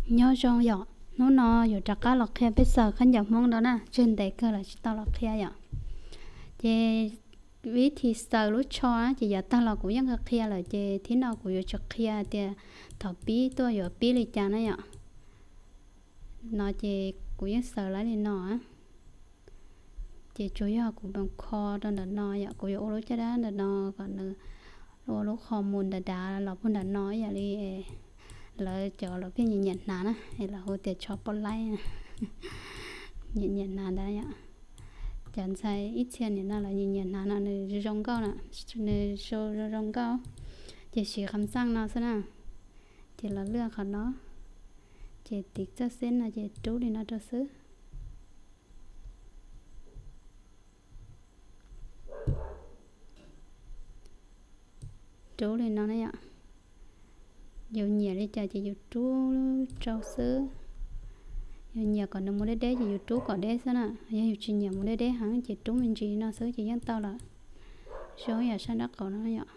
Nyob zoo yom, hnub no yuav rov qab los qhia peb xaws khaub ncaws Hmoob no na, tseg ntev kawg los tsis tau los qhia yom. Ces vib thi xaws lub tsho na ces yav tag los kuv yeej qhia lawm ces thib no kuv yuav tsis qhia tias thaum pib tuaj yuav pib li cas na yom. No ces kuv yeej xaws lawm li no. Ces tsuas yog kuv kho rau ntawm no yom, kuv yuav ua lub caj dab ntawm no kom nws ua lub qho mus nram dav los puag nram no ib yam li lawv cov los pheej nyiam nyiam hnav na, es lawv hu tias tsho poj laib, nyiam nyiam hnav ntawd yom. Cov ntxhais ib txhia nim no lawv nyiam nyiam hnav no nws zoo nkauj na, nws zoo zoo nkauj. Ces siv qhov xaj no xwb na, ces los lwaj qhov no, ces tiv txoj xeb no ces rub li no rau xwb. Rub li no na yom. Yus nyiam li cas ces yus rub rau xwb. Yus nyiam kom nws mus deb deb ces yus rub kom deb xwb na. Yog yus tsis nyiam mus deb deb heev ces rub me ntsis li no xwb ces yeej tau lawm. Zoo ib yam sab nraub qaum no yom.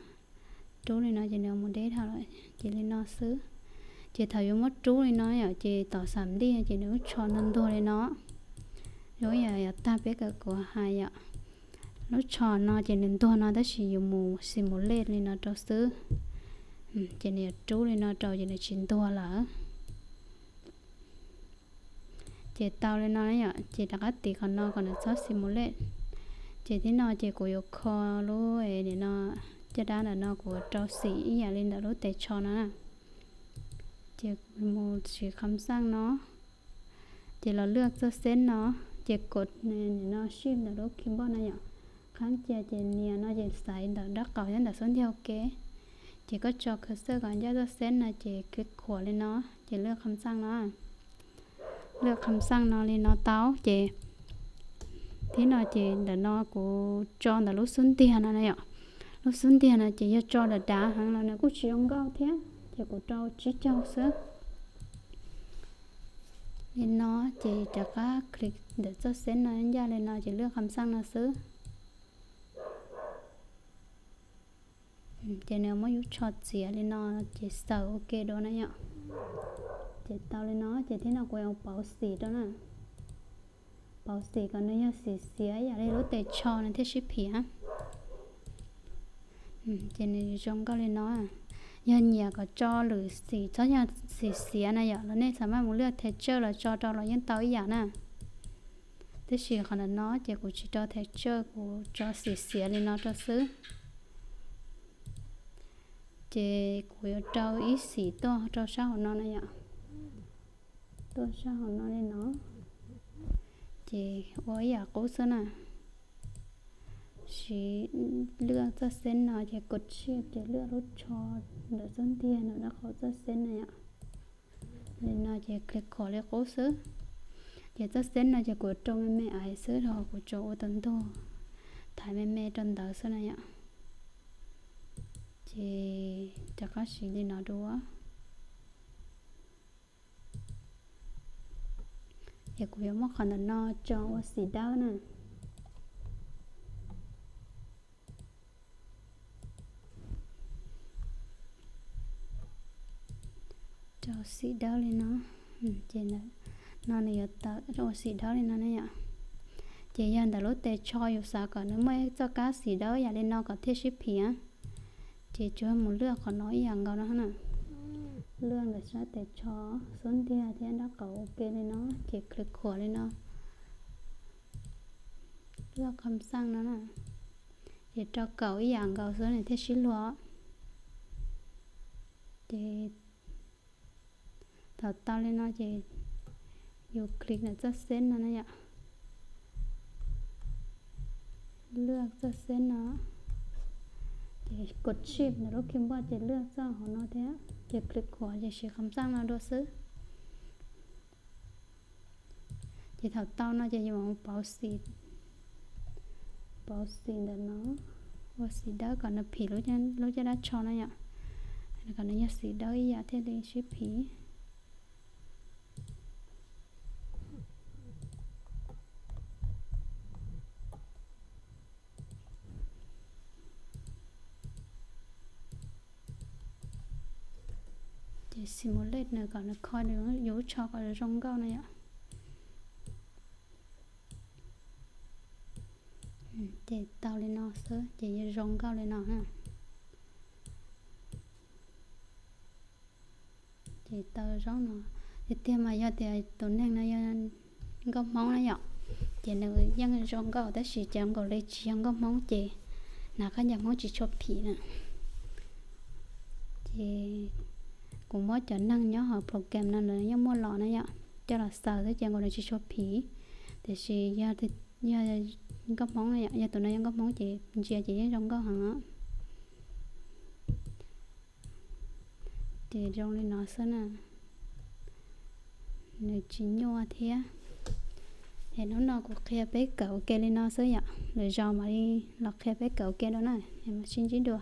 Rub li no ces nws mus deb dhau lawm ces li no xwb. Ces thaum yuav muab rub li no yom ces tom xam lij ces nws lub tsho ntuag ntuag li no. Zoo ib yam yog tag peb kawm kuv hais yom. Lub tsho no ces nws ntuag no tab sis yus mus xis mus lej li no rau xwb. Ces nws yuav rub li no rau ces nws tsis ntuag lawm. Ces tau li no yom, ces rov qab tiv qhov no kom nws txhob xis mus lej. Ces thib no ces kuv yuav kho lub nim no caj dab ntawm no kuv rau xim ib yam li ntawm lub tes tsho no na. Ces mus siv qhov xaj no, ces los lwaj txoj xeb no, ces kod nim no sij ntawm lub keyboard no yom. Qhab cia ces nias no ces xaiv ntawm nraub qaum thiab ntawm xub ntiag ua ke. Ces koj tso cursor kom ncaj txoj xeb no ces click khuam li no, ces lwaj qhov xaj no. Lwaj qhov xaj no li no tau ces thib no ces ntawm no kuv tso ntawm lub xub ntiag no na yom. Lub xub ntiag no ces yog tso dav dav heev los nws kuj tsis zoo nkauj thiab ces kuv rau tsib caug xwb. Li no ces rov qab click ntawm txoj xeb no ncaj li no ces lwaj qhov xaj no xwb. Ces nws muab yus tsho txiav li no ces xaws ua ke dua na yom. Ces tau li no ces thib no kuv yuav pauv xim rau na. Pauv xim kom nws yog xim xiav yam li lub tes tsho nws thiaj sib phiv. Ces nws zoo nkauj li no. Yog nyiam kom tso lwm xim txhob yog xim xiav na yom los nej xav maj mus lwaj thev tsawj los tso rau los yeej tau ib yam na. Tab sis qhov ntawm no ces kuv tsis rau thev tsawj, kuv tso xim xiav li no rau xwb. Ces kuv yuav rau ib xim tuaj rau sab hauv no na yom. Tuaj sab hauv no li no. Ces ua ib yam qub xwb na. Siv lwaj txoj xeb no ces kod tsij ces lwaj lub tsho ntawm xub ntiag ntawm nraub qaum txoj xeb na yom. Li no ces click khuam li qub xwb. Ces txoj xeb no ces kuv rau me me aiv xwb rau kuv tsuas ua tus ntug thaiv me me rau ntawd xwb na yom. Ces rov qab siv li no dua. Ces kuv yuav muab qhov ntawm no tso ua xim dawb na. Rau xim dawb li no. Ces no nws yuav tawm ua xim dawb li no na yom. Ces yog ntawm lub tes tsho yus xav kom nws muaj ib txoj kab xim dawb yam li no kom thiaj sib phiv, ces tsuas mus lwaj qhov no ib yam nkaus no na. Lwaj ntawm sab tes tsho, xub ntiag thiab nraub qaum ua ke li no ces click khuam li no. Lwaj qhov xaj no na. Ces rau kaum ib yam nkaus xwb nws thiaj sib luag. Ces thaum tau li no ces yus click ntawm txoj xeb no na yom. Lwaj txoj xeb no. Ces kod shift ntawm lub keyboard ces lwaj txoj hauv no thiab ces click khuam ces siv qhov xaj no dua xwb. Ces thaum tau no ces yus mam pauv xim, pauv xim ntawm no, ua xim dawb kom nws phim lub caj dab tsho na yom, kom nws yog xim dawb ib yam thiaj li sib phiv. Ces Simulate nws kom nws kho yus lub tsho kom zoo nkauj no yom. Ces tau li no xwb ces yuav zoo nkauj li no na. Ces tau zoo no. Tiag tiag mas yog tias tus neeg no yog nkauj Hmoob na yom, ces nws yeej zoo nkauj, tab sis cov nkaus li tsis yog nkauj Hmoob ces hnav khaub ncaws Hmoob tsis tshua phim na. Ces kuv muab cov neeg nyob hauv program no lawv yeej muaj los na yom, coj los xaws xwb ces nkaus nws tsis tshua phim. Tiam sis yog nkauj Hmoob na yom, yog tus no yog nkauj Hmoob ces ntsia ces yeej zoo nkauj heev. Ces zoo li no xwb na, nws tsis nyuaj thiab. Es hnub no kuv qhia peb kawm ua ke li no xwb yom, lwm zaus mam li los qhia peb kawm ua ke dua na, es mam sib ntsib dua.